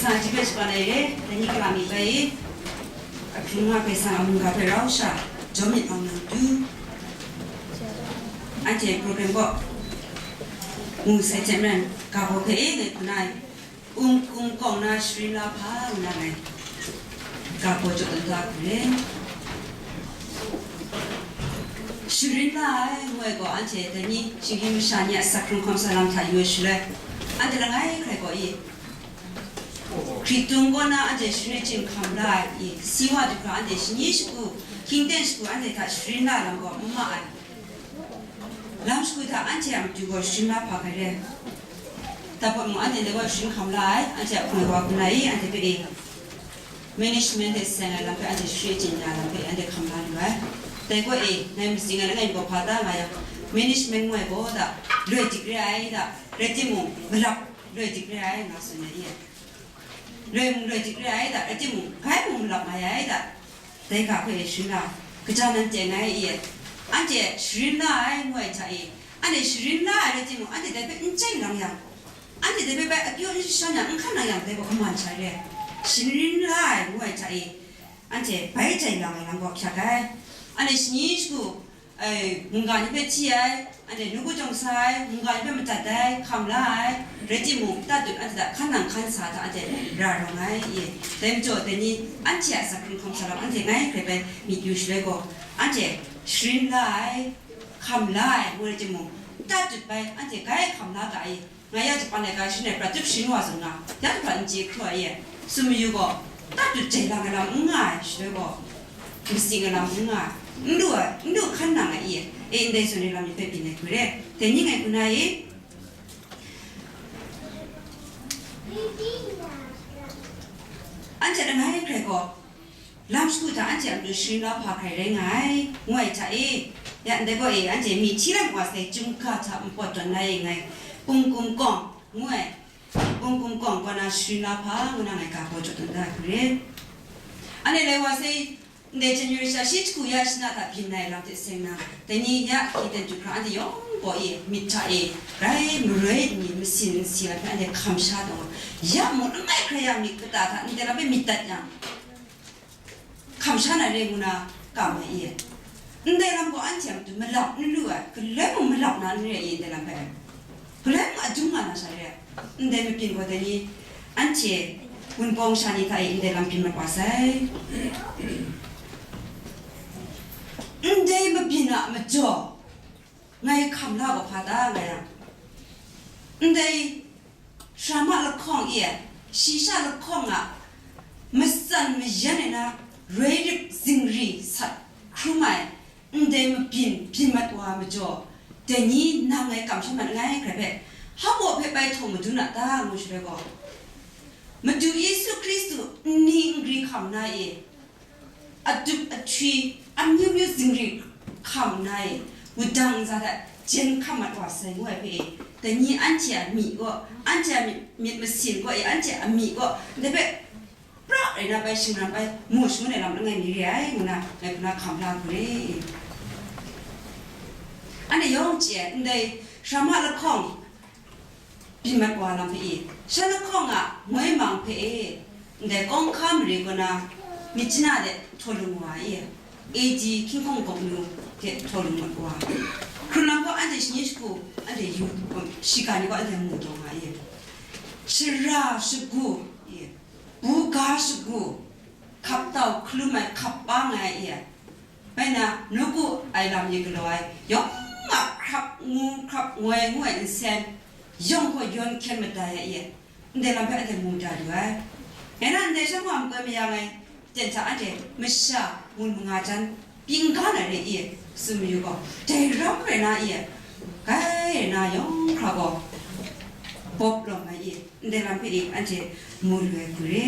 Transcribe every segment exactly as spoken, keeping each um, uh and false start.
Sa jahpe shapan ai re, dai ni kala mi bai i, ahkying nga hpe sa a mungga hpe rau sha, jaw myit mang na matu, anhte program kaw mu sai hte maren, ga baw hpe e ngai hku na ai, Kum kum kawng na sharin la hpa ngu na ngai, ga baw jaw dan da hku re. Sharin la ai ngu ai gaw, anhte dai ni shinggyim masha ni a asak hkrung hkawm sa lam hta yu ai shaloi, anhte langai hkrai gaw i, Hkritung kaw na anhte sharin achyin hkam la ai, i, si wa du hkra anhte shani shagu, hkying ten shagu anhte hta sharin la ai lam gaw n ma ai. Lam shagu hta anhte a matu gaw sharin la hpa hkrai re. Dai hpawt mung anhte ndai gaw sharin hkam la ai, anhte a hpung ai wa hkrum la i, anhte hpe e, management hte seng ai lam hpe anhte sharin achyin ya ai lam hpe anhte hkam la lu ai. Dai gaw e, ngai matsing ai langai mi gaw hpa ta nga yang, management ngu ai gaw da, loi dik re ai da, rai timung, malap loi dik re ai nga tsun ai i. Loi mung loi dik re ai da, rai timung, bai mung malap mai ai da, dai ga hpe sharin la, kaja nan teng ai i, anhte sharin la ai ngu ai hta e, anhte sharin la ai rai timung, anhte dai hpe n chye lang yang, anhte dai hpe bai akyu n shashan yang, n hkan lang yang, dai gaw kaman sha re ai. Sharin la ai ngu ai hta e, anhte bai chye lang ai lam gaw hkyak ai. Anhte shani shagu, ai, mungga ni hpe hti ai, anhte nawku jawng sa ai, mungga ni hpe madat ai, hkam la ai, rai timung, tatut anhte hta hkan nang hkan sa hta anhte ra rawng ai, i. Dai majaw, dai ni anhte a asak hkrung hkawm sa lam anhte ngai hkrai bai myit yu shaloi gaw, anhte sharin la ai, hkam la ai, ngu rai timung, tatut bai anhte grai hkam la ga i, Nga ya japan ai ga shin ai prat tup shin wa zawn nga, ya hkra n chye hkru ai e, tsun mayu gaw, tatut jai lang ai lam n nga ai, shaloi gaw, masing ai lam n nga ai, n lu ai, n lu hkan nang ai e, e ndai zawn ai lam ni hpe byin ai hku re, dai ni ngai hku na e. Anhte langai hkrai gaw, Lam shagu hta anhte a matu sharin la hpa hkrai rai nga ai, ngu ai hta e. Ya ndai gaw e, anhte myi hti lam wa sai, chyum ga hta npawt tawn la e ngai, Pum Kum Kawng, ngu ai, Pum Kum Kawng kaw na sharin la hpa, ngu na ngai ga baw jaw tawn da ai hku re. Anhte lai wa sai, ndai January sha shi jahku ya shana hta byin ai lam hte seng na, dai ni ya hkying ten du hkra anhte yawng gaw e, myit hta e, grai maroi n ni, masin n si ai hpe anhte hkam sha taw, ya mung langai hkrai ya myit kata hta ndai lam hpe myit dat yang, hkam sha na re ngu na kam ai e. Ndai lam gaw anhte a matu malap n lu ai, galoi mung malap na n re ai, ndai lam hpe. Galoi mung adum nga na sha re ai. Ndai mabyin gaw dai ni, anhte Wunpawng sha ni hta e ndai lam byin mat wa sai. Ndai mabyin a majaw, ngai hkam la gaw hpa ta nga yang, ndai Sara ma lahkawng e, shi sha lahkawng a matsan mayan ai na, roi rip zingri sat hkrum ai, ndai mabyin byin mat wa majaw, dai ni nang ngai kamsham mat nngai hkrai hpe, hpa baw hpe bai htawng madun a ta, ngu shaloi gaw, Madu Yesu Hkristu nni n gri hkam na e, adup ahtwi, amyu myu zingri hkam na e, wudang ntsa hta jen hkam mat wa sai ngu ai hpe e, dai ni anhte a myi kaw, anhte a myit, myit masin kaw e, anhte a myi kaw, ndai hpe pra rai na bai shingran bai mu shangun ai lam langai mi re ai, ngu na ngai hku na hkam la hku re. Anhte yawng chye ai, ndai sara ma lahkawng, Byin mat wa lam hpe e, sha lahkawng a moi mang hpe e, ndai kawng hka mare kaw na, myit chana de htaw lung wa e, A D hkying hkawng gawk nu de htaw lung mat wa. Hkrun lam gaw anhte shani shagu, anhte yu, shiga ni gaw anhte mu taw nga e. Shara shagu e, buga shagu, hkap tau hkalum ai hkap pa nga ai e. Bai na, nawku ai lam ni galaw ai, yawng a hkrap ngu, hkrap ngoi ngu ai nsen, yawng hkaw yawn hkyen madai ai e, ndai lam hpe anhte mu da lu ai. Ngai na ndai sha hkawm ai makoi mayang ai, ten hta anhte masha mun manga jan, pyi n ga na re i, tsun mayu gaw, dai ram rai na i, grai rai na yawng hkra gaw, bawp lawm ai i, ndai lam hpe i, anhte mu lu ai hku re.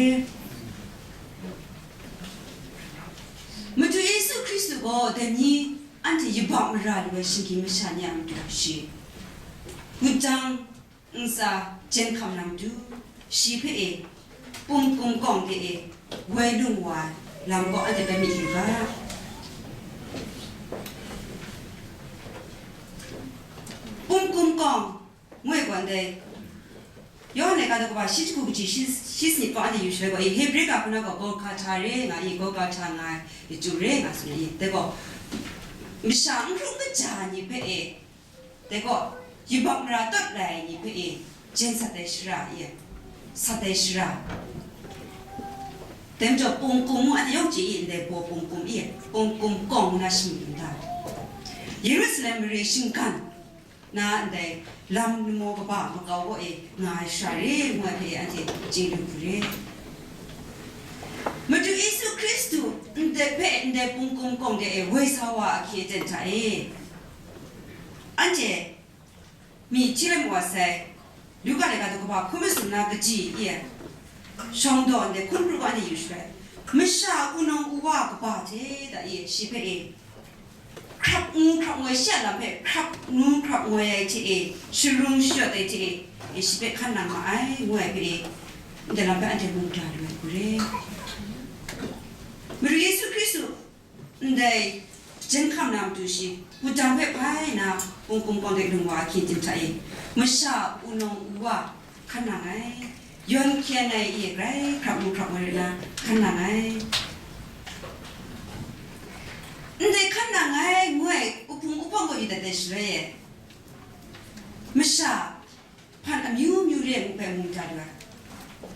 Madu Yesu Hkristu gaw dai ni anhte yubak mara lu ai shinggyim masha ni a matu shi, wudang ntsa jen hkam na matu, shi hpe e, pum kum kawng de e, woi lung wa ai lam gaw anhte bai myit yu ga. Pum kum kawng, Ngoi gaw ndai, Yawhan laika daw kaba shi jahku kaji shi, Shi sanit gaw anhte yu shaloi gaw, i, Hebre ga hpang na gaw Golgahta re nga i, Golgahta nga ai chyu re nga tsun ai i, dai gaw, masha n hkru n kaja ai ni hpe e, dai gaw, yubak mara tawt lai ai ni hpe e, jen sat ai shara i, sat ai shara. Dai majaw, pungkum mung anhte yawng chye i, ndai baw pungkum i, pungkum kawng na shing n ta, Yerusalem mare shinggan na ndai lam namo kaba makau kaw e nga ai shara re ngu ai hpe anhte chye lu hku re. Madu Yesu Hkristu ndai hpe ndai pungkum kawng de e woi sa wa ahkye aten hta e, anhte myi hti lam wa sai, Luka laika daw kaba hkun masum na kaji e, shawng daw ndai hkun pru ga anhte yu shaloi, masha wunawng wuwa kaba hte da e, shi hpe e, hkrap ngu hkrap ngoi shi a lam hpe hkrap ngu hkrap ngoi ai hte e, sharung shayawt ai hte e, e, shi hpe hkan nang ma ai, ngu ai hpe e, ndai lam hpe anhte mu da lu ai hku re. Madu Yesu Hkristu ndai jen hkam na matu shi, wudang hpe hpai nna, pungkum kawng de lung wa ahkye aten hta e, masha wunawng wuwa hkan nang ai, yawn hkyen ai e grai hkrap ngu hkrap ngoi rai nna hkan nang ai. Ndai hkan nang ai ngu ai uhpung uhpawng gaw yu dat ai shaloi e, masha hpan amyu myu re ai ngu hpe mu da lu ai.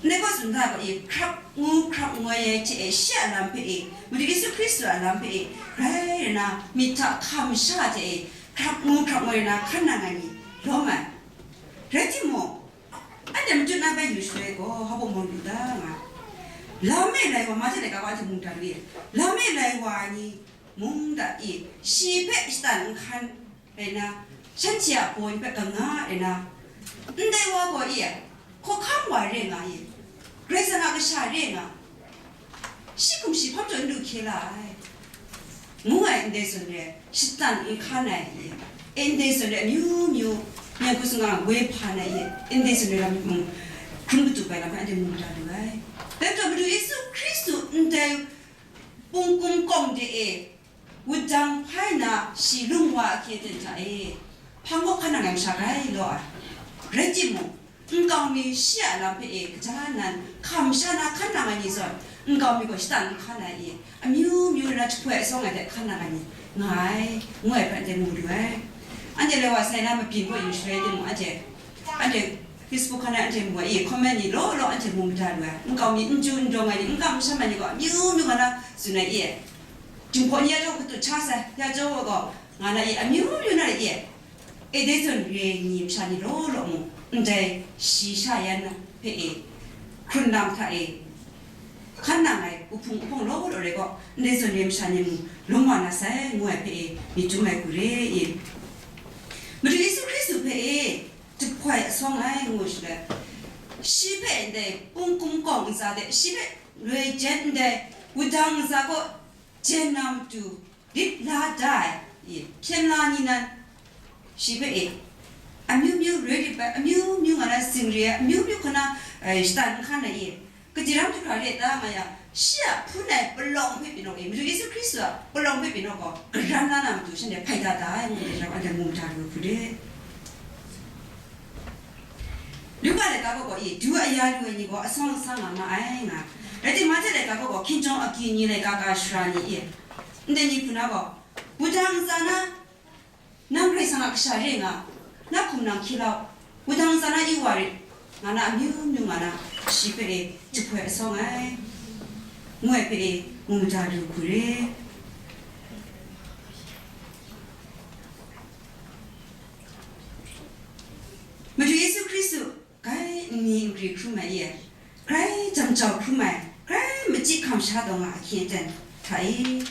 Ndai gaw tsun da gaw e, hkrap ngu hkrap ngoi ai hte e, shi a lam hpe e, Madu Yesu Hkristu a lam hpe e, grai rai nna myit hta hkam sha hte e, hkrap ngu hkrap ngoi rai nna hkan nang ai ni lawm ai. Rai timung, anhte matut na bai yu shaloi gaw, hpa baw maw lu da nga, lam e lai wa, Mahte laika gaw anhte mu da lu e, lam e lai wa ai ni mung da e, shi hpe shatan n hkan rai nna, shanhte a baw ni hpe kanga rai nna, ndai wa gaw e, hkawhkam wa re nga e, Karai Kasang a kasha re nga, shi hkum shi hpang jaw n du hkye la ai, ngu ai ndai zawn re ai, shatan n hkan ai e, e ndai zawn re ai amyu myu, myen hku singga woi hpan ai e, e ndai zawn re ai lam mung, hkrum katup ai lam hpe anhte mu da lu ai. Dai majaw Madu Yesu Hkristu ndai pungkum kawng de e, wudang hpai nna shi lung wa ahkye aten hta e, hpang kaw hkan nang ai masha grai law ai. Rai timung, nkau mi shi a lam hpe e kaja nan hkam sha na hkan nang ai ni zawn, nkau mi gaw shatan n hkan ai e, amyu myu na jahpoi asawng ai hte hkan nang ai ni nga ai, ngu ai hpe anhte mu lu ai. Anhte lai wa sai na mabyin kaw yu shaloi timung, anhte, anhte Facebook hkan ai anhte mu ai e, comment ni law law anhte mu mada lu ai. Nkau mi n chyu n dawng ai ni, n kam n sham ai ni gaw amyu myu nga na tsun ai e, Jinghpaw ni ya jaw katut hta sai, ya jaw gaw, nga na e, amyu myu na e, e dai zawn re ai ni masha ni law law mung, ndai shi sha yan hpe e, hkrun lam hta e, hkan nang ai uhpung uhpawng law law re gaw, ndai zawn re ai masha ni mung lawm wa na sai, ngu ai hpe e, myit dum ai hku re e. Madu Yesu Hkristu hpe e, jahpoi asawng ai ngu shaloi, shi hpe ndai pungkum kawng ntsa de, shi hpe loi jen ndai wudang ntsa kaw jen na matu, lit la da ai, e, hpyen la ni nan, shi hpe e, amyu myu roi rit bai, amyu myu nga na zingri ai, amyu myu hkra na, e, shatan n hkan ai e, kaji ram jahkra re ta nga yang, shi a hpun ai palawng hpe pyi naw e, Madu Yesu Hkristu a palawng hpe pyi naw gaw, garan la na matu shanhte hpai da da ai, ngu ai hte rau anhte mu mada lu hku de. Luka laika kaw gaw e, du aya lu ai ni gaw asawng lasang nga ma ai, nga. Rai timung, Mahte laika kaw gaw hkinjawng agyi ni laika ka shara ni e, ndai ni hku na gaw, wudang ntsa na, nang Karai Kasang a kasha re nga, na hkum nang hkye la u, wudang ntsa na yu wa rit, nga na amyu myu nga na, shi hpe e jahpoi asawng ai, ngu ai hpe e mu mada lu hku re. Madu Yesu Hkristu grai nni nkri hkrum ai e, grai jam jau hkrum ai, grai machyi hkam sha taw nga ahkyen aten hta e,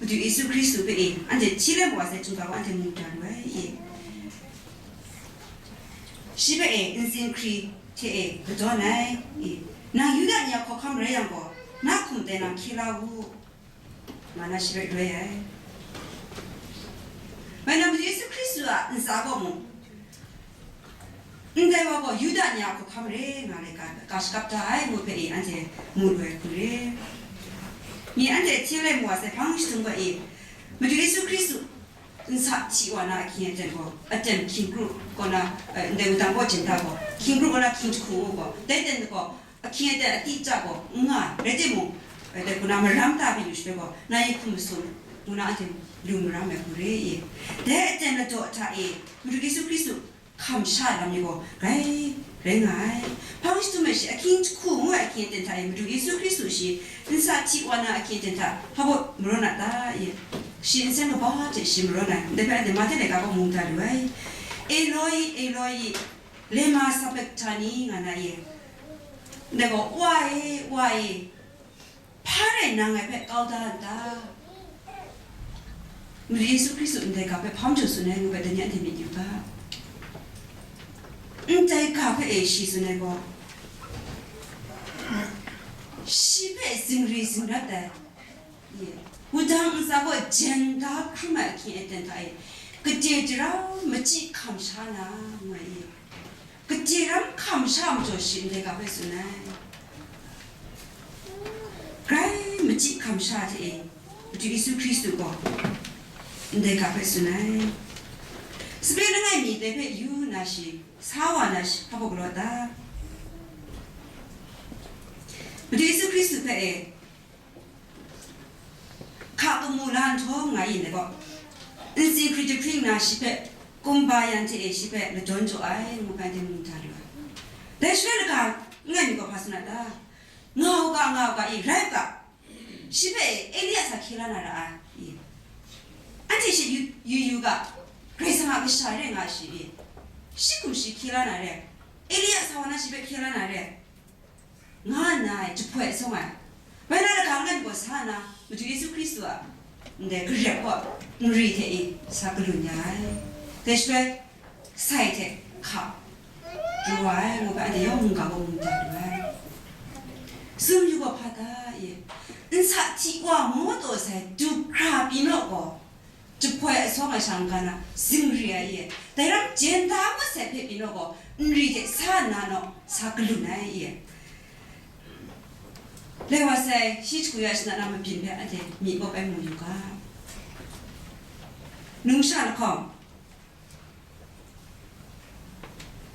Madu Yesu Hkristu hpe e anhte hti let wa sai hkungga gaw anhte mu da lu ai e. Shi hpe e ntsin hkri hte e kadawn ai e, nang Yuda ni a hkawhkam rai yang gaw, na hkum dai nang hkye la u. Nga na shi hpe loi ai. Ngai nang Madu Yesu Hkristu a ntsa gaw mung, ndai wa gaw Yuda ni a hkawhkam re nga ai ga, ga shakap da ai ngu hpe e anhte mu lu ai hku re. Nye anhte hti lai mu wa sai hpang jahtum gaw e, Madu Yesu Hkristu ntsa hti wa na ahkying aten gaw, aten hkying kru kaw na, eh, ndai wudang kaw jen da gaw, hkying kru kaw na hkying jahku gaw, dai aten gaw, ahkying aten a ti hta gaw n nga ai, rai timung, dai hku na maram ta hpe yu shaloi gaw, na yin hkum masum ngu na anhte lu maram ai hku re i. Dai aten ladaw hta e, Madu Yesu Hkristu hkam sha ai lam ni gaw grai rai nga ai. Hpang jahtum ai shi ahkying jahku ngu ai ahkying aten hta e, Madu Yesu Hkristu shi nsa hti wa na ahkying aten hta hpa baw marawn a ta? Ye, shi nsen kaba hte shi marawn ai. Ndai hpe anhte Mahte laika kaw mung da lu ai. Eloi, Eloi, lema sabakhtani, nga na ye. Ndai gaw, Wa e, Wa e, hpa rai nang ngai hpe kau da n ta? Madu Yesu Hkristu ndai ga hpe hpa majaw tsun ai ngu ga, dai ni anhte myit yu ga. Ndai ga hpe e shi tsun ai gaw, shi hpe zingri zingrat ai, ye, wudang ntsa gaw jen da hkrum ai ahkying aten hta e, gade daram machyi hkam sha na, ngu ai, ye. Gade ram hkam sha majaw shi ndai ga hpe tsun ai. Grai machyi hkam sha hte e, Madu Yesu Hkristu gaw ndai ga hpe tsun ai. Sape langai mi dai hpe yu nna shi, sa wa na shi, hpa baw galaw ta? Madu Yesu Hkristu hpe e, hka kamu la nhtawm nga yin dai gaw, ntsi hkrit jahpring na shi hpe kumba yan hte e shi hpe ladawn jaw ai ngu hpe anhte mu da lu ai. Dai shaloi laga langai mi gaw hpa tsun a ta? Nga u ga, nga u ga, i, rai u ga, shi hpe Elia sa hkye la na ra ai, i. Anhte shi yu, yu, yu ga, Karai Kasang a kasha re nga shi, i. Shi hkum shi hkye la na re, Elia sa wa na shi hpe hkye la na re, nga nna e jahpoi sawng ai. Bai na, laga langai mi gaw sa nna, Madu Yesu Hkristu a ndai garep kaw nri hte e sa galun ya ai. Dai shaloi, sai hte hka pru wa ai, ngu ga, anhte yawng mungga gaw mu da lu ai. Tsun yu gaw hpa ta? Ye, nsa hti wa maw taw sai du hkra pyi naw gaw, jahpoi a sawng ai sha n-ga na, zingri ai ye, dai ram jen da ngut sai hpe pyi naw gaw, nri hte sa nna naw sa galun ai ye. Lai wa sai, shi jahku ya shana na mabyin hpe anhte myi kawp ai mu yu ga. Numsha lahkawng,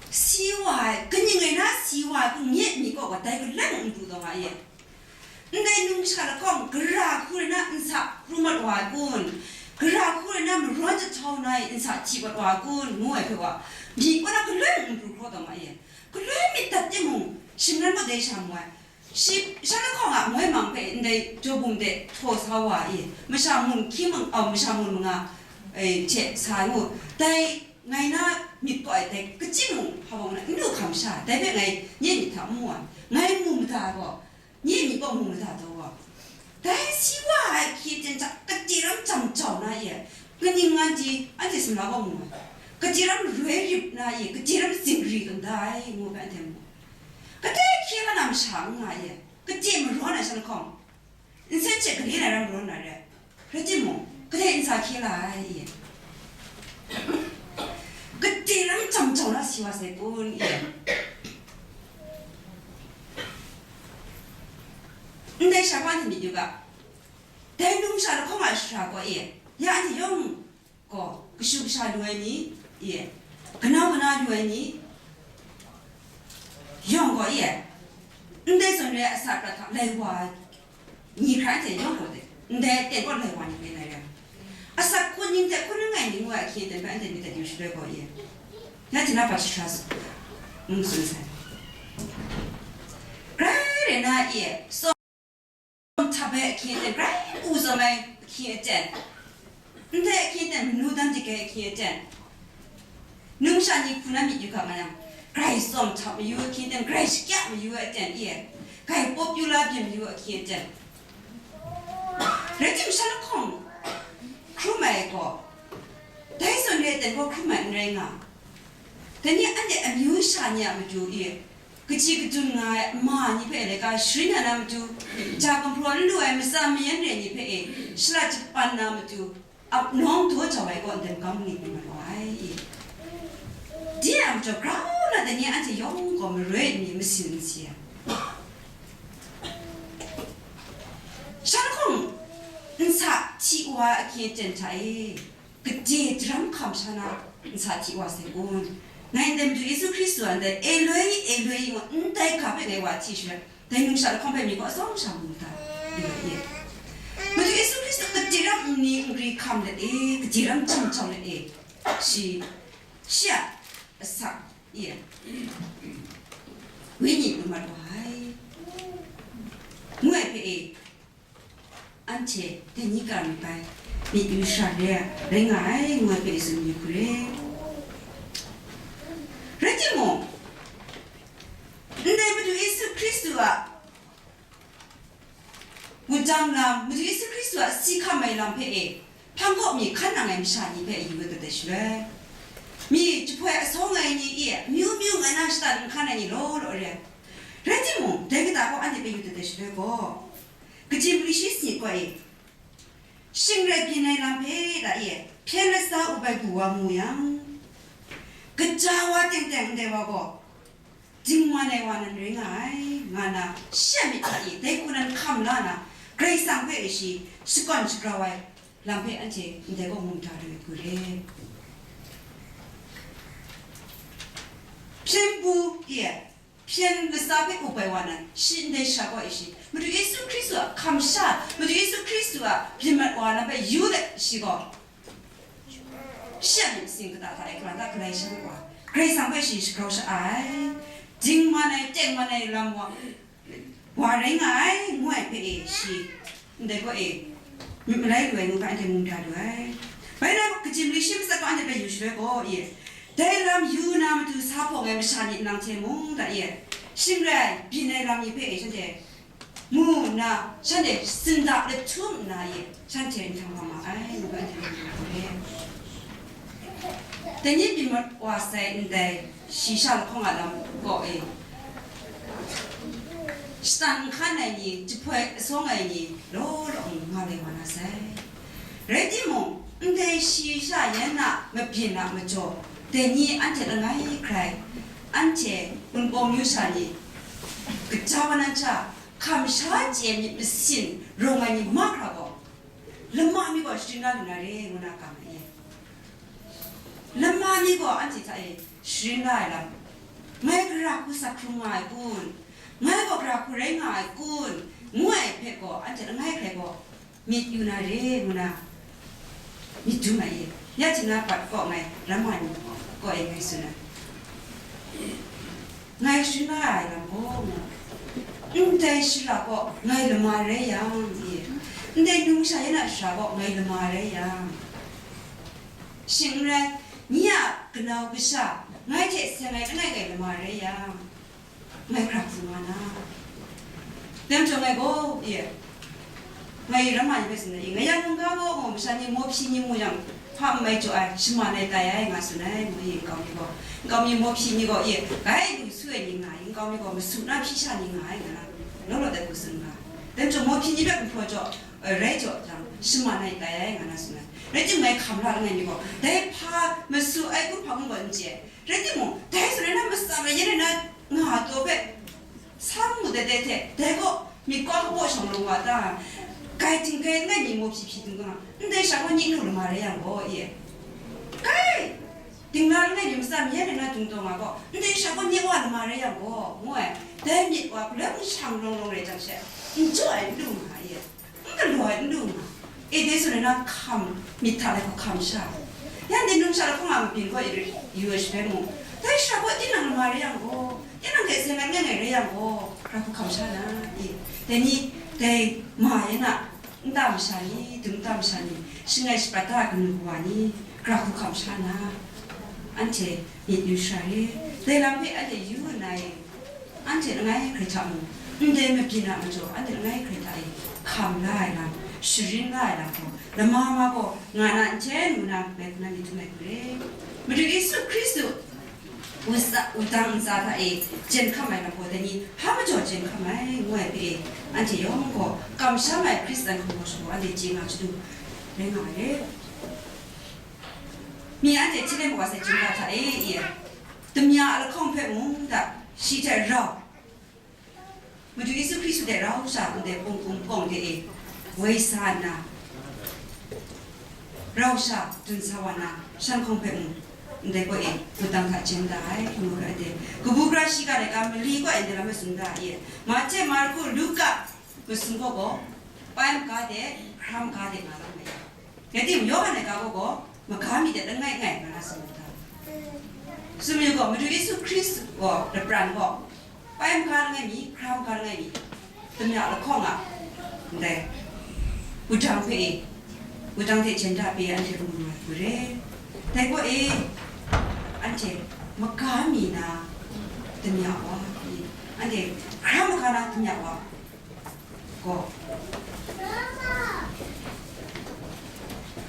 si wa ai, kaning rai na si wa ai, kun nye myit kawp gaw dai galang n pru taw nga ye. Ndai numsha lahkawng, gara hku rai na nsa pru mat wa ai kun? Gara hku rai na marawn jahtau na e nsa hti mat wa ai kun? Ngu ai hpe wa, myi kaw na galoi mung n pru hkraw taw ma e. Galoi myit dat timung, shingran gaw dai sha mu ai. Shi, shan lahkawng a moi mang hpe ndai jaw bum de htaw sa wa e, masha mun hkying mang, au, masha mun manga, e, hte sa ai ngu. Dai ngai na myit kaw ai dai, kaji mung hpa bawng na n lu hkam sha, dai hpe ngai nye myit hta n mu ai, ngai mu mada ai gaw, nye myit kaw mu mada taw gaw, dai si wa ai hkye ten hta gade ram jam jau na ye, kaning ngan di anhte sumla kaw mu ai, gade ram roi rip na ye, gade ram zingri kanda ai, ngu hpe anhte mu ai. Kadai hkye la na masha n nga ye, gade marawn ai shan lahkawng, nsen hte gade na ram marawn na re, rai timung, kadai nsa hkye la ai ye? Gade ram jam jau na si wa sai kun ye? Ndai sha hpa ni myit yu ga, dai numsha lahkawng a shara gaw e, ya anhte yawng gaw, kashu kasha lu ai ni, ye, kanau kana lu ai ni, yawng gaw, ye, ndai zawn re ai asak prat hta lai wa ai ni hkrai hte yawng gaw de, ndai aten gaw lai wa ni hpe lai re ai. Asak hku ning hte hkun langai mi ngu ai ahkye aten hpe anhte myit dat yu shaloi gaw, ye, ya hte na hpa jahkra n tsun sai. Grai rai na, ye, tsawm htap ai ahkye aten, grai u tsawm ai ahkye aten, ndai ahkye aten, manu dan dik ai ahkye aten, numsha ni hku na myit yu ga nga yang, grai tsawm htap mayu ahkye aten, grai shakya mayu aten, e, grai popular byin mayu ahkye aten, rai tim, shan lahkawng hkrum ai gaw, dai zawn re ai aten gaw hkrum ai n rai nga. Dai ni anhte amyu sha ni a matu e, kaji kadun nga ai ma ni hpe laika sharin ya na matu, ja gumhpraw n lu ai matsa mayan re ni hpe e, shara japan na matu, ap nawng daw jau ai kaw ndai magam ni mat wa ai e. Di a majaw grau na dai ni anhte yawng gaw maroi n mi, masin n si ai. Shan hkawng nsa hti wa ai ahkye aten hta e, gade daram hkam sha na nsa hti wa sai kun? Ngai ndai Madu Yesu Hkristu a ndai Eloi, Eloi ngu ndai ga hpe ngai wa hti shaloi, dai numsha lahkawng hpe myit gaw atsawm sha mu ta, yu ai e. Madu Yesu Hkristu kaji ram nni n gri hkam let e, kaji ram jang jau let e, shi, shi a asak e, wenyi lu mat wa ai, ngu ai hpe e, anhte dai ni ka myit bai myit yu shara re ai, rai nga ai, ngu ai hpe tsun yu hku re. Rai timung, ndai Madu Yesu Hkristu a wudang lam, Madu Yesu Hkristu a si hkam ai lam hpe e, hpang kaw mi hkan nang ai masha ni hpe yu ai dat ai shaloi, mi jahpoi asawng ai ni e, amyu myu ngai na shatan n hkan ai ni law law re ai. Rai timung, dai kata gaw anhte hpe yu dat ai shaloi gaw, kaji mali shi sanit gaw e, shing rai byin ai lam hpe da e, hpyen lasa up ai bu wa mu yang, kaja wa teng teng ndai wa gaw, dingman ai wa nan rai nga ai, nga na, shi a myit hta e dai hku nan hkam la na, Karai Kasang hpe shi shakawn shagrau ai lam hpe anhte ndai gaw mu mada lu ai hku re. Hpyen bu e, hpyen lasa hpe up ai wa nan, shi ndai sha gaw e shi, Madu Yesu Hkristu a hkam sha, Madu Yesu Hkristu a byin mat wa lam hpe yu let shi gaw, shi a myit masin kata hta e hkra da galai sha wa, Karai Kasang hpe shi shagrau sha ai, dingman ai, tengman ai lam wa, wa rai nga ai, ngu ai hpe e shi, ndai gaw e, myit malai lu ai ngu hpe anhte mu mada lu ai. Bai na, kaji mali shi matsat gaw anhte hpe yu shaloi gaw e, dai lam yu na matu sa hpawng ai masha ni nang hte mung da e, shing rai byin ai lam ni hpe e, shanhte mu nna, shanhte sinda lahtum nna e, shanhte nhtang wa ma ai, ngu ai hte mu ai. Dai ni byin mat wa sai ndai, shi sha lahkawng a lam gaw e, shatan n hkan ai ni, jahpoi asawng ai ni, law law nga lai wa na sai. Rai timung, ndai shi sha yan a mabyin a majaw, dai ni anhte langai hkrai, anhte wunpawng yu sha ni, kaja wa nan sha, hkam sha chye myit masin rawng ai ni mahkra gaw, lama mi gaw sharin la lu na re, ngu na ga ma e. Lama mi gaw anhte hta e sharin la ai lam, ngai gara hku sak hkrum nga ai kun, ngai gaw gara hku rai nga ai kun, ngu ai hpe gaw, anhte langai hkrai gaw myit yu na re, ngu na myit dum ai e. Ya hte na bat kaw ngai, ramma ni kaw e ngai tsun ai. Ngai sharin la ai lam gaw, ndai shara gaw ngai lama rai yang e, ndai numsha yan a shara gaw ngai lama rai yang, shing n rai, nye a kanau kasha ngai hte seng ai langai ngai lama rai yang, ngai hkra hpung nga na. Dai majaw ngai gaw, e, ngai ramma ni hpe tsun ai, ngai ya nungga gaw, gaw masha ni mawhpyi ni mu yang, hpa n mai jaw ai, shaman ai tai ai, nga tsun ai, ngu ai, nkau mi gaw. Nkau mi mawhpyi ni gaw, e, gai lu su ai ni nga ai, nkau mi gaw masu na hpyi sha ni nga ai, nga na, law law dat hku tsun nga. Dai majaw mawhpyi ni hpe gumhpraw jaw, e, rai jaw jang, shaman ai tai ai, nga na tsun ai. Rai timung, ngai hkam la langai mi gaw, dai hpa masu ai kumhpa gaw n chye ai. Rai timung, dai zawn rai na, matsam ai yan rai na, nga ai taw hpe, Sa mu dat de hte, dai gaw myit kau hpaw shawng lawng wa ta? Grai ting grai langai mi mawhpyi hpyi dung ga, ndai sha gaw nye nu lama rai yang gaw, e, grai dingla langai mi matsam yan rai na dung taw nga gaw, ndai sha gaw nye wa lama rai yang gaw, ngu ai, dai myit wa galoi nshang lawng lawng rai jang she, n jaw ai n lu nga, e. N galaw ai n lu nga, e, dai zawn rai na hkam, myit hta lai hkam sha. Ya ndai numsha lahkawng a mabyin gaw e yu ai shaloi mung, dai sha gaw tinang lama rai yang gaw, tinang hte seng ai langai ngai rai yang gaw, gara hku hkam sha na, e, dai ni, dai ma yan a nta masha ni, dum nta masha ni, shangai shapat da kanu kawa ni, gara hku hkam sha na, anhte myit yu sara re, dai lam hpe anhte yu nna e, anhte langai hkrai hta mung, ndai mabyin a majaw anhte langai hkrai hta e hkam la ai lam, sharin la ai lam gaw, lama ma gaw nga na n hten ngu na, ngai hku na myit dum ai hku re. Madu Yesu Hkristu wutsa-, wudang ntsa hta e jen hkam ai lam gaw, dai ni hpa majaw jen hkam ai, ngu ai hpe e, anhte yawng gaw kamsham ai Hkristan hkungdaw shagu anhte chye nga chyeju rai nga ai re. Mi anhte hti lem wa sai, chyum ga hta e, e, damya a lahkawng hpe mung da, shi hte rau, Madu Yesu Hkristu hte rau sha ndai hpung hpung hpawng de e woi sa nna, rau sha dun sa wa na, shan hkawng hpe mung, Ndai gaw e, wudang hta jen da ai, ngu ai de. Kabu gara shiga laika mali gaw e, ndai lam e tsun da ai. Mahte, Marku, Luka masum gaw gaw, pai maga de, hkra maga de nga lam ai. Rai timung, Yawhan laika gaw gaw, maga mi de langai ngai nga na tsun da. Tsun mayu gaw, Madu Yesu Hkristu gaw, lapran gaw, pai maga langai mi, hkra maga langai mi, damya lahkawng a, ndai, wudang hpe e, wudang hte jen da pyi anhte mu lu ai hku re. Dai gaw e, anhte maga mi na damya wa, anhte hkra maga na damya wa gaw,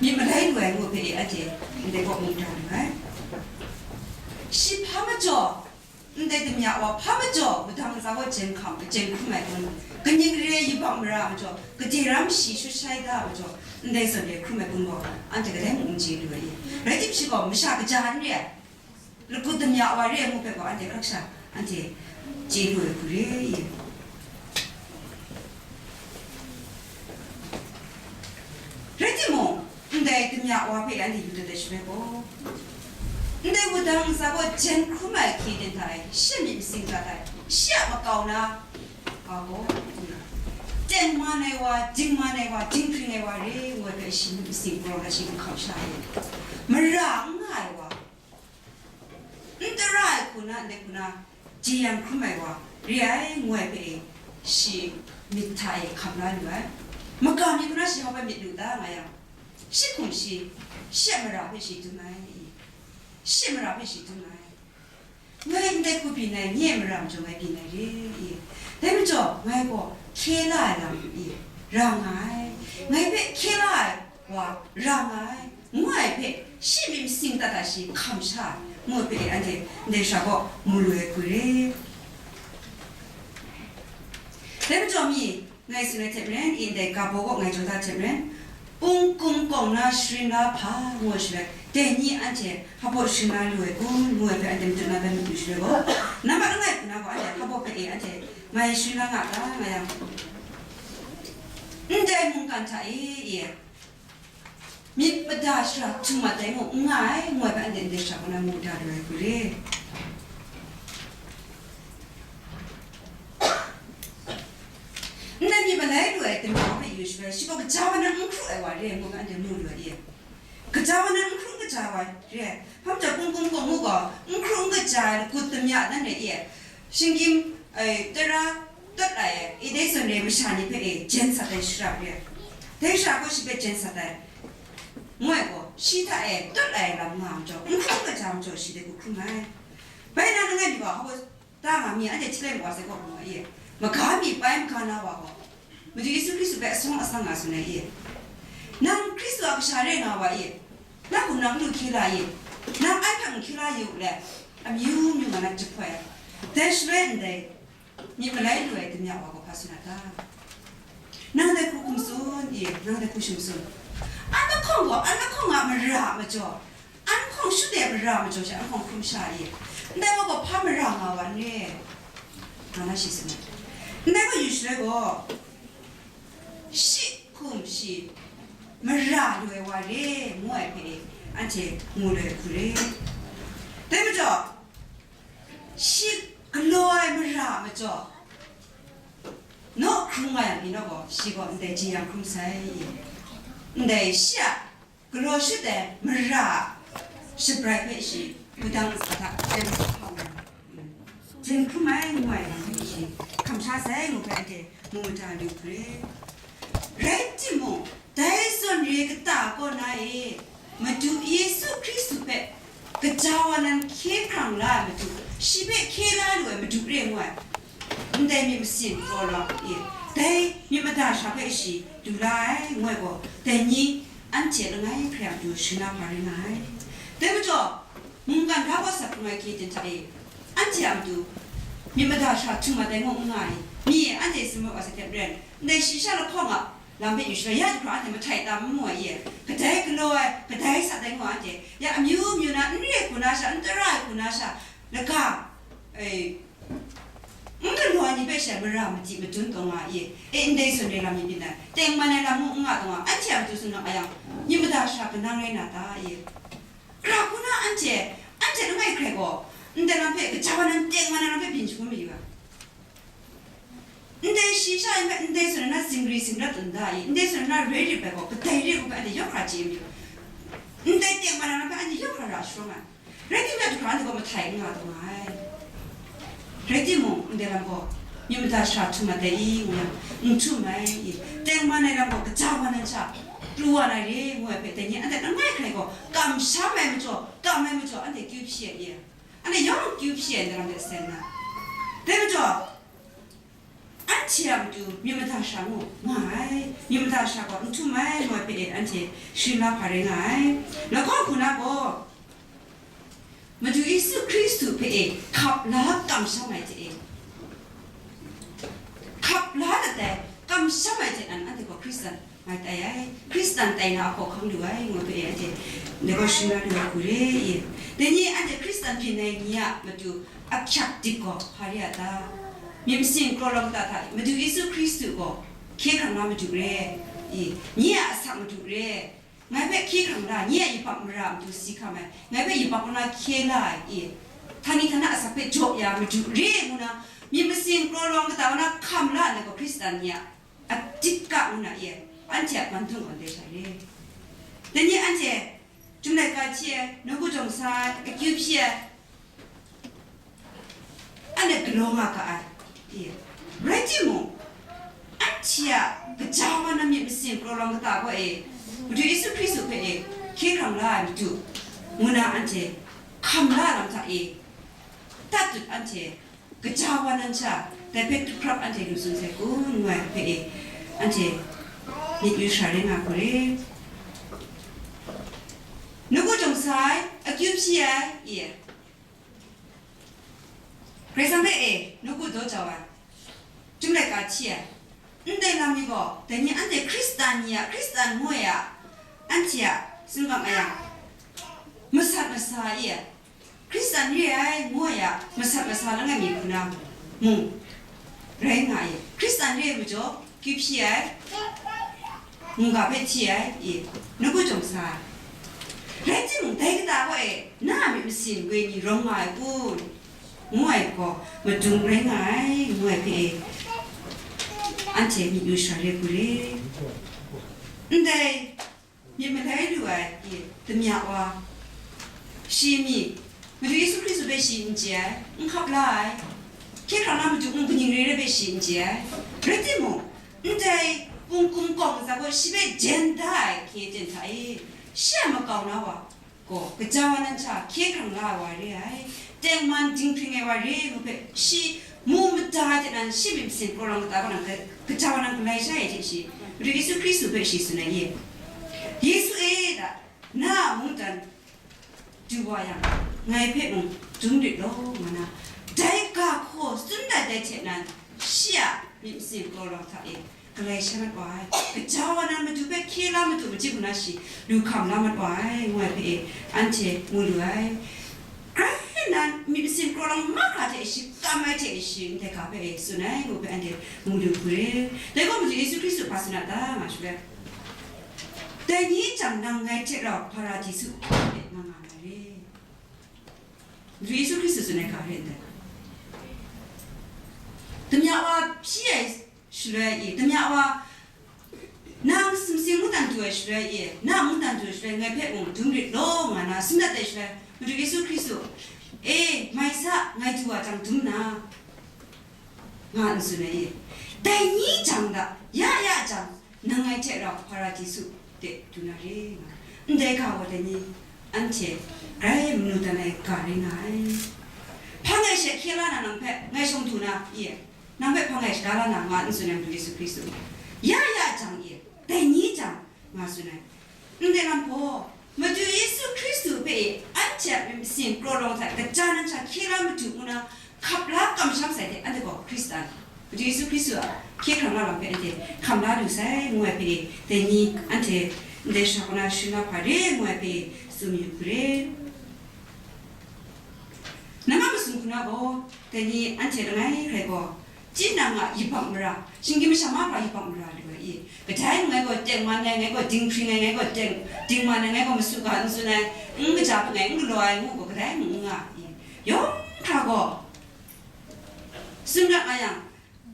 myit malai lu ai ngu hpe e, anhte ndai gaw mu da lu ai. Shi hpa majaw, ndai damya wa hpa majaw, wudang ntsa gaw jen hkam, jen hkrum ai kun, kaning re ai yubak mara majaw, gade ram shi shut shai da majaw, ndai zawn re hkrum ai kun gaw, anhte kadai mung n chye lu ai. Rai tim shi gaw, masha kaja n re ai, lagut damya wa re ai ngu hpe gaw, anhte hkrak sha, anhte chye lu ai hku re i. Rai timung, ndai damya wa hpe anhte yu dat ai shaloi gaw, ndai wudang ntsa gaw jen hkrum ai hkye ten hta e, shi a myit masin hta e, shi a makau na, a gaw, tengman ai wa, dingman ai wa, dinghpring ai wa re ngu ai hpe shi myit masin galaw na shi n hkam sha ai. Mara n nga ai wa, n tara ai hku na, ndai hku na, jeyang hkrum ai wa re ai, ngu ai hpe e, shi myit hta e hkam la lu ai. Maga mi hku na shi hpa myit lu ta nga yang, shi hkum shi, shi a mara hpe shi dum ai, shi a mara hpe shi dum ai. Ngai ndai hku byin ai, nye a mara majaw ngai byin ai re i. Dai majaw, ngai gaw hkye la ai lam i, ra nga ai. Ngai hpe hkye la ai wa ra nga ai, ngu ai hpe, shi myit masin hta hta shi hkam sha ai, ngu ai hpe, anhte ndai sha gaw mu lu ai hku re. Dai majaw mi, ngai tsun ai hte maren, i ndai ga baw gaw ngai jaw da hte maren, pungkum kawng na sharin la hpa ngu ai shaloi, dai ni anhte hpa baw sharin la lu ai kun, ngu ai hpe anhte matut na bai mat yu shaloi gaw, nambat langai hku na gaw anhte hpa baw hpe e anhte ngai sharin la nga ta nga yang, ndai mungkan hta e, e, myit mada shara htum mat ai mung n nga ai, ngu ai hpe anhte ndai sha kaw na mu da lu ai hku re. Ndai myit malai lu ai damya hpe yu shaloi, shi gaw kaja wa nan n hkru ai wa re ai, ngu hpe anhte mu lu ai e. Kaja wa nan n hkru n kaja ai wa re ai. Hpa majaw, pungkum kawng mu gaw, n hkru n kaja ai lagut damya nan rai e. Shinggyim, e, tara, tawt ai, e, dai zawn re ai masha ni hpe e jen sat ai shara re ai. Dai shara gaw shi hpe jen sat ai. Ngu ai gaw, shi hta e tawt ai lam nga majaw, n hkrum kaja majaw, shi dai hku hkrum ai. Bai na langai mi gaw, hpa baw ta nga mi, anhte hti lai mat wa sai gaw, ngu ai e. Maga mi pai maga na wa gaw, Madu Yesu Hkristu hpe asawng asang nga tsun ai e. Nang Hkristu a kasha re nga wa e. Na hkum nang lu hkye la e. Nang ai hpe n hkye la yu let, amyu myu nga na jahpoi ai. Dai shaloi ndai, myit malai lu ai damya wa gaw hpa tsun a ta? Nang dai hku hkum tsun i, nang dai hku shim tsun. An lahkawng gaw, an lahkawng a mara majaw, an hkawng shut ai mara majaw she, an hkawng hkrum sha i. Ndai wa gaw hpa mara nga wa n re? Nga na shi tsun ai. Ndai gaw yu shaloi gaw, shi hkum shi mara lu ai wa re, ngu ai hpe anhte mu lu ai hku re. Dai majaw, shi galaw ai mara majaw, naw hkrum nga yang, ina gaw, shi gaw ndai jeyang hkrum sai i. Ndai shi a galaw shut ai mara a shabrai hpe shi wudang ntsa hta jen hkrum ai, jen hkrum ai ngu ai lam hpe shi hkam sha sai ngu hpe anhte mu mada lu hkre. Rai timung, dai zawn re kata kaw na e, Madu Yesu Hkristu hpe kaja wa nan hkye hkrang la ai Madu, shi hpe hkye la lu ai Madu re ngu ai, ndai myit masin kraw la e, dai myit mada sha hpe shi du la ai, ngu ai gaw, dai ni anhte langai hkrai a matu sharin la hpa rai nga ai. Dai majaw, mungkan ga gaw sat hkrung ai hkye ten hta e, anhte a matu myit mada sha htum mat ai ngu n nga ai. Mi, anhte tsun mat wa sai hte maren, ndai shi sha lahkawng a lam hpe yu shaloi, ya jahkra anhte mahtai tam n mu ai e, kadai galaw ai, kadai sat ai ngu anhte, ya amyu myu na, n re ai hku na sha, n tara ai hku na sha, laga, e, n galaw ai ni hpe she mara madi madun taw nga e, e, ndai zawn re lam ni byin ai, tengman ai lam mung n nga taw nga, anhte a matu tsun na a yang, myit mada sha kanang rai na ta e? Hkra hku na anhte, anhte langai hkrai gaw, ndai lam hpe, kaja wa nan tengman ai lam hpe byin shangun mayu ai. Ndai shi sha yan hpe, ndai zawn na zingri zingrat n da i, ndai zawn na rai rit bai gaw, kadai re hku hpe anhte yawk hkra chye mayu. Ndai tengman ai lam hpe anhte yawk hkra ra sharawng ai. Rai timung, du hkra anhte gaw mahtai n nga taw nga ai. Rai timung, ndai lam gaw, myit mada shara htum mat dai i, ngu yang, n htum ai i, tengman ai lam gaw, kaja wa nan sha, pru wa na re, ngu ai hpe, dai ni anhte langai hkrai gaw, kamsham ai majaw, kam ai majaw, anhte kyu hpyi ai i, anhte yawng kyu hpyi ai, ndai lam de sen na. Dai majaw, anhte a matu myit mada shara ngu nga ai, myit mada shara gaw n htum ai, ngu ai hpe e, anhte sharin la hpa rai nga ai. Lahkawng hku na gaw, Madu Yesu Hkristu hpe e hkap la kamsham ai hte e, hkap la dat ai, kamsham ai hte nan anhte gaw Hkristan ngai tai ai, Hkristan tai na a hkawhkam lu ai, ngu ai hpe e, anhte ndai gaw sharin la lu ai hku re i. Dai ni anhte Hkristan byin ai ni a matu ahkyak dip gaw hpa re a ta? Myit masin kraw lawng kata hta Madu Yesu Hkristu gaw hkye hkrang la madu re i, nye a asak madu re, ngai hpe hkye hkrang la, nye a yubak mara a matu si hkam ai, ngai hpe yubak kaw na hkye la ai i, htani htana asak hpe jaw ya madu re ngu na, myit masin kraw lawng kata wa na hkam la ai gaw Hkristan ni a adip ga ngu na i, anhte a man htung gaw ndai sha re. Dai ni anhte Chyum laika hti ai, nawku jawng sa ai, akyu hpyi ai, anhte galaw nga ga ai, i, rai timung, anhte a kaja wa na myit masin kraw lawng kata gaw e, Madu Yesu Hkristu hpe e hkye hkrang la ai matu, ngu na anhte hkam la ai lam hta e, tat dut anhte kaja wa nan sha, dai hpe htup hkrap anhte lu tsun sai kun, ngu ai hpe e, anhte myit yu shara rai nga hku re. Nawku jawng sa ai, akyu hpyi ai, i, Karai Kasang hpe e nawku daw jau ai, Chyum laika hti ai, ndai lam ni gaw, dai ni anhte Hkristan ni a, Hkristan ngu ai a, anhte a sumgang a yang, masat masa i, Hkristan re ai ngu ai a, masat masa langai mi hku na mung rai nga ai. Hkristan re ai majaw, kyu hpyi ai, mungga hpe hti ai, i, nawku jawng sa ai. Rai timung, dai kata gaw e, na a myit masin woi ni rawng nga ai kun? Ngu ai gaw, madung rai nga ai, ngu ai hpe e, anhte myit yu shara rai hku re. Ndai myit malai lu ai, i, damya wa, shi mi, Madu Yesu Hkristu hpe shi n chye ai, n hkap la ai, hkye hkrang na matu n kaning re re hpe shi n chye ai, rai timung, ndai kungkum kawng ntsa gaw shi hpe jen da ai hkye ten hta e, shi a makau na wa gaw, kaja wa nan sha hkye hkrang la ai wa re ai, tengman dinghpring ai wa re ngu hpe, shi mu mada ai hte nan, shi myit masin kraw lawng kata kaw nan, kaja wa nan galai sha ai hte shi, Madu Yesu Hkristu hpe shi tsun ai e, Yesu e, da, na a mungdan du wa yang, ngai hpe mung dum rit law, nga na, dai ga hkaw tsun dat ai hte nan, shi a myit masin kraw lawng hta e, galai sha mat wa ai, kaja wa nan matu hpe hkye la matu majik nna shi lu hkam la mat wa ai, ngu ai hpe e, anhte mu lu ai. Grai nan myit masin kraw lawng mahkra hte shi kam ai hte shi ndai ga hpe e tsun ai, ngu hpe anhte mu lu hku re. Dai gaw Madu Yesu Hkristu hpa tsun a ta, nga shaloi, dai ni jang nang ngai hte rau Hparadisu hpe nga nga na re. Madu Yesu Hkristu tsun ai ga re ndai. Damya wa hpyi ai shaloi e, damya wa, nang sumsing mungdan du ai shaloi e, na mungdan du ai shaloi, ngai hpe mung dum rit law, nga na tsun dat ai shaloi, Madu Yesu Hkristu, e, mai sa, ngai du wa jang dum na, nga n tsun ai e. Dai ni jang da, ya ya jang, nang ngai hte rau Hparadisu de du na re, nga. Ndai ga gaw dai ni, anhte grai manu dan ai ga rai nga ai. Hpang e she hkye la na nang hpe ngai shawng du na, i, nang hpe hpang e shaga la na, nga n tsun ai Madu Yesu Hkristu. Ya ya jang, i, dai ni jang, nga tsun ai. Ndai lam gaw, Madu Yesu Hkristu hpe e anhte a myit masin kraw lawng hta kaja nan sha hkye la madu ngu na hkap la kamsham sai hte, anhte gaw Hkristan, Madu Yesu Hkristu a hkye hkrang la lam hpe anhte hkam la lu sai, ngu ai hpe e, dai ni anhte ndai shara kaw na sharin la hpa re, ngu ai hpe e, tsun yu hku re. Nang a masum hku na gaw, dai ni anhte langai hkrai gaw, Tinang a yubak mara, shinggyim masha mahkra yubak mara lu ai i. Kadai ngai gaw teng man ai, ngai gaw dinghpring ai, ngai gaw teng, dingman ai, ngai gaw masu ga n tsun ai, n kaja hpung ai, n galaw ai ngu gaw, kadai mung n nga i. Yawng hkra gaw, tsun ra nga yang,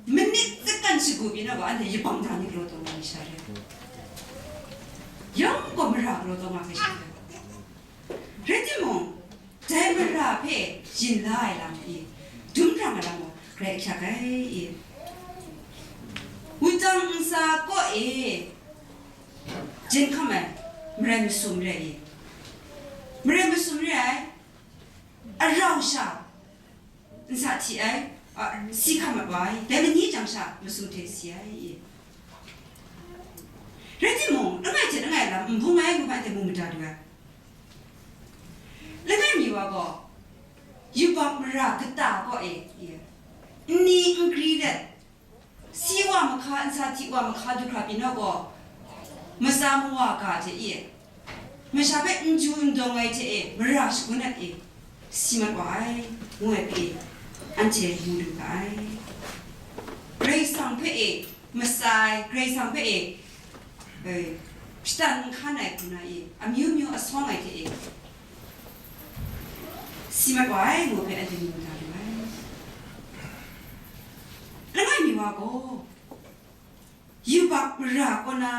minit second shagu pyi na gaw, anhte yubak mara ni galaw taw nga ai sha re. Yawng gaw mara galaw taw nga ai sha re. Rai timung, dai mara hpe yin la ai lam i, dum brang ai lam gaw grai ahkyak ai i. Wudang ntsa kaw e jen hkam ai marai masum re i, marai masum re ai, arau sha ntsa hti ai, a, si hkam mat wa ai, dai lani jang sha masum hte si ai i. Rai timung, langai hte langai lam n bung ai ngu hpe anhte mu mada lu ai. Langai mi wa gaw, yubak mara kata kaw e, i, nni n gri let, si wa mahka, ntsa hti wa mahka du hkra pyi na gaw, matsa mawa ga hte i, masha hpe n ju n dawng ai hte e, mara shagun ai e, si mat wa ai, ngu ai hpe, anhte mu lu ga ai. Karai Kasang hpe e, matsa ai, Karai Kasang hpe e, e, shatan n hkan ai hku na e, amyu myu asawng ai hte e, si mat wa ai, ngu hpe anhte mu mada lu ai. Langai mi wa gaw, yubak mara kaw na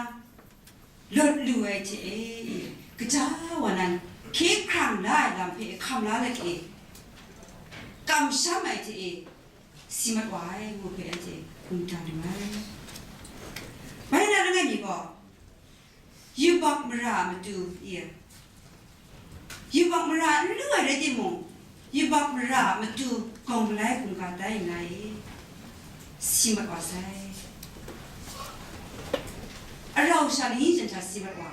lawt lu ai hte e, kaja wa nan hkye hkrang la ai lam hpe hkam la let e, kamsham ai hte e, si mat wa ai, ngu hpe anhte mu mada lu ai. Bai na langai mi gaw, yubak mara a matu, i, yubak mara n lu ai rai timung, yubak mara a matu gawng malai hkungga tai nna e, si mat wa sai. Arau sha lani jan hta si mat wa.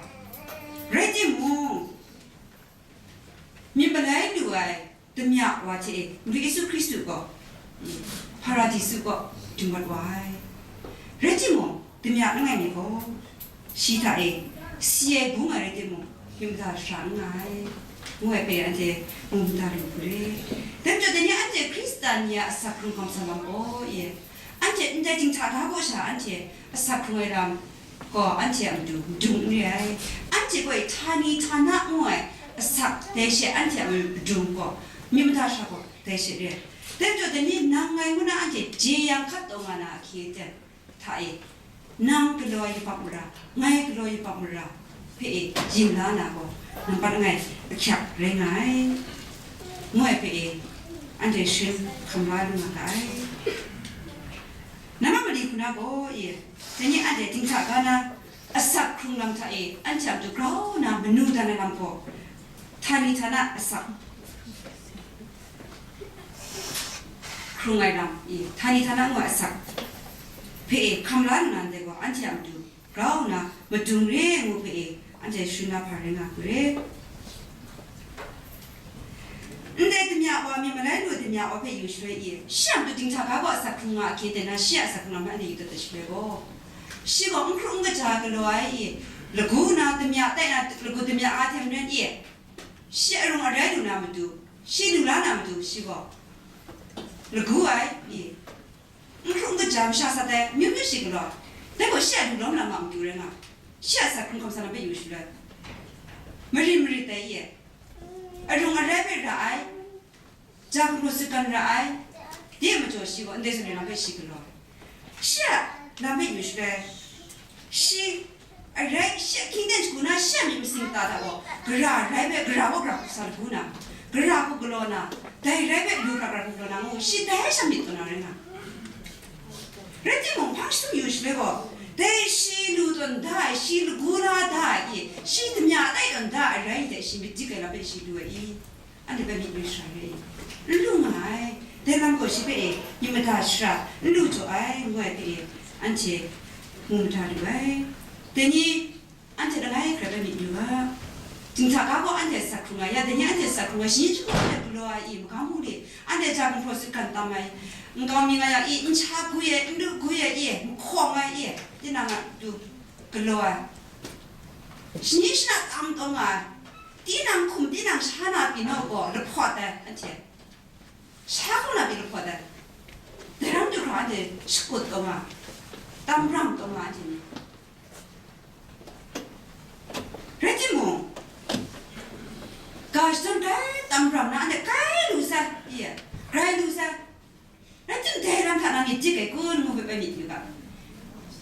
Rai timung, myit malai lu ai damya wa hte e, Madu Yesu Hkristu gaw, Hparadisu kaw dum mat wa ai. Rai timung, damya langai mi gaw, shi hta e si ai bung ai rai timung, myit mada shara n nga ai, ngu ai hpe anhte mu mada lu hku re. Dai majaw, dai ni anhte Hkristan ni a asak hkrung hkam sa lam gaw e, anhte ndai dinghta ga kaw sha anhte asak hkrung ai lam gaw, anhte a matu madung n re ai. Anhte gaw e htani htana ngu ai asak dai she anhte a madung gaw, myit mada shara gaw dai she re ai. Dai majaw, dai ni nang ngai ngu na anhte jeyang hkat taw nga na ahkye ten hta e, nang galaw ai yubak mara, ngai galaw ai yubak mara hpe e yin la na gaw, nampat langai ahkyak rai nga ai, ngu ai hpe e, anhte sharin hkam la lu nga ga ai. Nambat mali hku na gaw e, dai ni anhte dinghta ga na asak hkrung lam hta e, anhte a matu grau nna manu dan ai lam gaw, htani htana asak hkrung ai lam i, htani htana ngu ai asak hpe e hkam la lu na ndai gaw, anhte a matu grau nna madung re ngu hpe e, anhte sharin lahpa rai nga hku re. Ndai damya wa, myit malai lu ai damya wa hpe yu shaloi e, shi a matu dinghta ga gaw asak hkrung nga ahkye ten na, shi a asak hkrung lam hpe anhte yu dat dat shaloi gaw, shi gaw n hkru n kaja galaw ai e, lagu na damya tai na, lagu damya a hte maren e, shi arung arai lu na matu, shi lu la na matu, shi gaw lagu ai e, n hkru n kaja masha sat ai, myu myu shi galaw ai. Dai gaw shi a lu lawm lam a matu rai nga, shi a asak hkrung hkam sa lam hpe yu shaloi, marin marit ai e, arung arai hpe ra ai, ja hkungru sutgan ra ai, de majaw shi gaw ndai zawn lam hpe shi galaw ai. Shi a lam hpe yu shaloi, shi arai, shi ahkying ten shagu na, shi a myit masin kata hta gaw, gara rai hpe, gara gaw gara hku sa lagu na, gara hku galaw na, dai rai hpe lu hkra hkra hku galaw na ngu, shi dai sha myit tawn na rai nga. Rai timung, hpang jahtum yu shaloi gaw, dai shi lu tawn da ai, shi lagu la da ai, shi damya tai tawn da ai rai hte shi myit dik ai lam hpe shi lu ai i? Anhte hpe myit yu shara re i? N lu nga ai. Dai lam gaw shi hpe e myit mada shara n lu jaw ai, ngu ai hpe e anhte mu mada lu ai. Dai ni anhte langai hkrai hpe myit yu ga. Dinghta ga gaw anhte asak hkrung nga ya, dai ni anhte asak hkrung nga, shani chyawm anhte galaw ai i, magam hku li, anhte ja gumhpraw sutgan tam ai, nkau mi nga yang i, n sha gwi ai, n lu gwi ai i, n hkawng ai i, tinang a du galaw ai. Shani shana tam taw nga ai, tinang hkum, tinang sha na pyi naw gaw lahpawt ai, anhte sha hkum na pyi lahpawt ai. Dai ram du hkra anhte shakut taw nga, tam ram taw nga anhte ni. Rai timung, ga shadawn grai tam ram na anhte grai lu sai, iya, grai lu sai. Rai tim, dai ram hta na myit dik ai kun ngu hpe bai myit yu ga.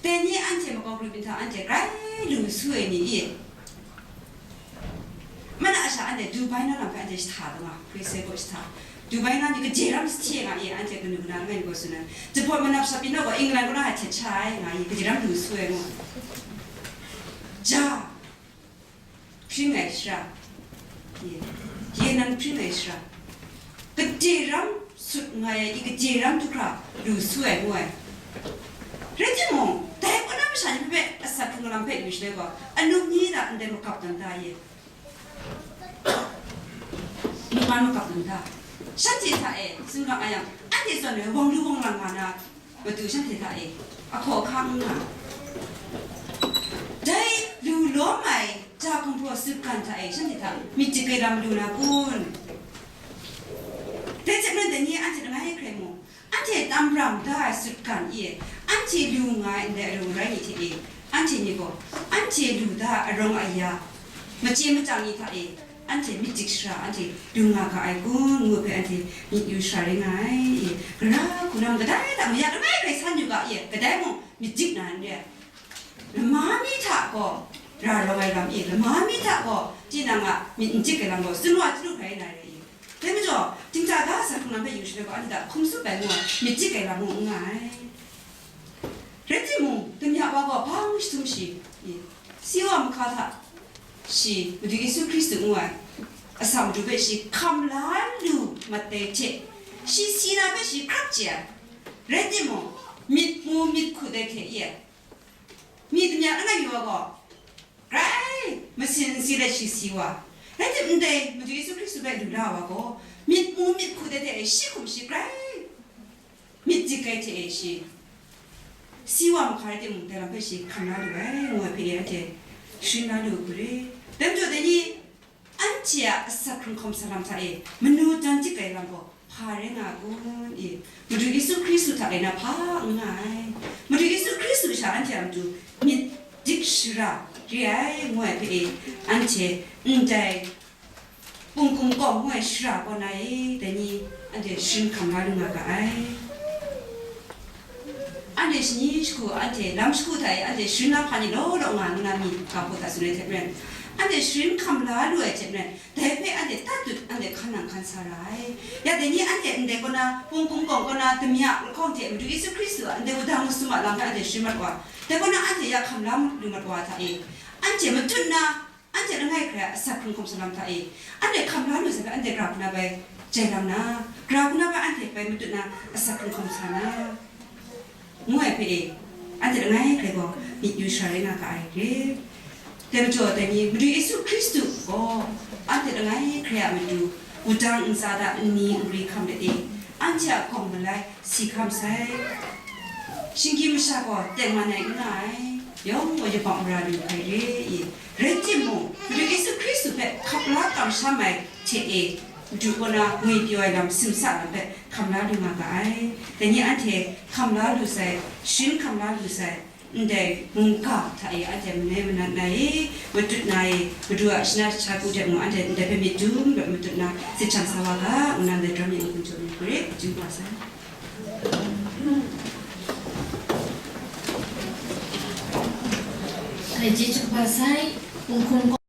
Dai ni anhte makau grup hta anhte grai lu su ai ni i? Mana sha anhte Dubai na lam hpe anhte shahta da nga, Hprisei kaw shahta. Dubai na ni kaje ram sahte nga i, anhte kanu kana langai ni gaw tsun ai. Jahpawt manap sha pyi naw gaw, England kaw na htet sha ai nga i, kaje ram lu su ai ngu. Ja, hpring ai shara, ye, ye nan hpring ai shara, kaje ram sut nga ai i, kaje ram du hkra lu su ai ngu ai. Rai timung, dai kaw na masha ni hpe asak hkrung lam hpe yu shaloi gaw, anum ni na ndai makap dan da ye? Ningman makap dan da? Shanhte hta e, sumlang a yang, anhte zawn e wang lu wang lang nga na matu shanhte hta e, ahkaw ahkang n nga. Dai lu lawm ai ja hkungdaw sutgan hta e shanhte hta myit dik ai lam lu na kun? Dai hte maren dai ni anhte langai hkrai mu, anhte tam ram da ai sutgan e, anhte lu nga ai ndai arawng arai ni hte e, anhte ni gaw, anhte lu da ai arawng aya, machye machyang ni hta e, anhte myit dik shara, anhte lu nga ga ai kun ngu hpe anhte myit yu shara ring nga ai. Gara hku lam kadai hta mung ya langai hkrai san yu ga e, kadai mung myit dik na n re ai. Lama mi hta gaw ra rawng ai lam e, lama mi hta gaw tinang a myit n dik ai lam gaw tsun wa chyalu hkrai na re i? Dai majaw, dingta ga asak hkrung lam hpe yu shaloi gaw, anhte hta hkum tsup ai ngu ai, myit dik ai lam mung n nga ai. Rai timung, damya wa gaw hpang jahtum shi, i, si wa mahka hta shi Madu Yesu Hkristu ngu ai asak madu hpe shi hkam la lu mat dai hte, shi si na hpe shi hkrap chye ai. Rai timung, myit mu myit hkut ai hte e, mi damya langai mi wa gaw, grai masin n si let shi si wa. Rai tim, ndai Madu Yesu Hkristu hpe lu la wa gaw, myit mu myit hkut ai hte e shi hkum shi grai myit dik ai hte e shi si wa mahka rai timung, dai lam hpe shi hkam la lu ai, ngu ai hpe e anhte sharin la lu u hku re. Dai majaw dai ni, anhte a asak hkrung hkawm sa lam hta e manu dan dik ai lam gaw hpa rai nga kun i? Madu Yesu Hkristu hta rai na hpa n nga ai. Madu Yesu Hkristu sha anhte a matu myit dik shara re ai, ngu ai hpe e, anhte ndai Pungkum kawng ngu ai shara kaw na e, dai ni anhte sharin hkam la lu nga ga ai. Anhte shani shagu, anhte lam shagu hta e anhte sharin na hpa ni law law nga ngu na mi ga hpaw hta tsun ai hte maren, anhte sharin hkam la lu ai hte maren, dai hpe anhte tatut anhte hkan nang hkan sa ra ai. Ya dai ni anhte ndai kaw na, Pungkum kawng kaw na, damya lahkawng hte Madu Yesu Hkristu a ndai wudang masum a lam hpe anhte sharin mat wa, dai kaw na anhte ya hkam la lu mat wa hta e, anhte matut na, anhte langai hkrai a asak hkrung hkawm sa lam hta e, anhte hkam la lu sai hpe anhte gara hku na bai jai lam na, gara hku na bai anhte bai matut na asak hkrung hkawm sa na, ngu ai hpe e, anhte langai hkrai gaw myit yu shara rai nga ga ai re. Dai majaw, dai ni Madu Yesu Hkristu gaw anhte langai hkrai a matu wudang ntsa hta nni nri hkam let e, anhte a gawng malai si hkam sai. Shinggyim masha gaw tengman ai n nga ai, yawng gaw yubak mara lu hkrai re i? Rai timung, Madu Yesu Hkristu hpe hkap la kamsham ai hte e, madu kaw na ngwipyaw ai lam simsa lam hpe hkam la lu nga ga ai. Dai ni anhte hkam la lu sai, sharin hkam la lu sai, ndai mungga hta e anhte manai manat na e, matut na e, Madu a shana shagu hte mung anhte ndai hpe myit dum rawt matut na sit hkam sa wa ga, ngu na ndai daram e n-gun jaw mi hku re, chyu wa sai. Ai, chyeju kaba sai, Hpung Hkum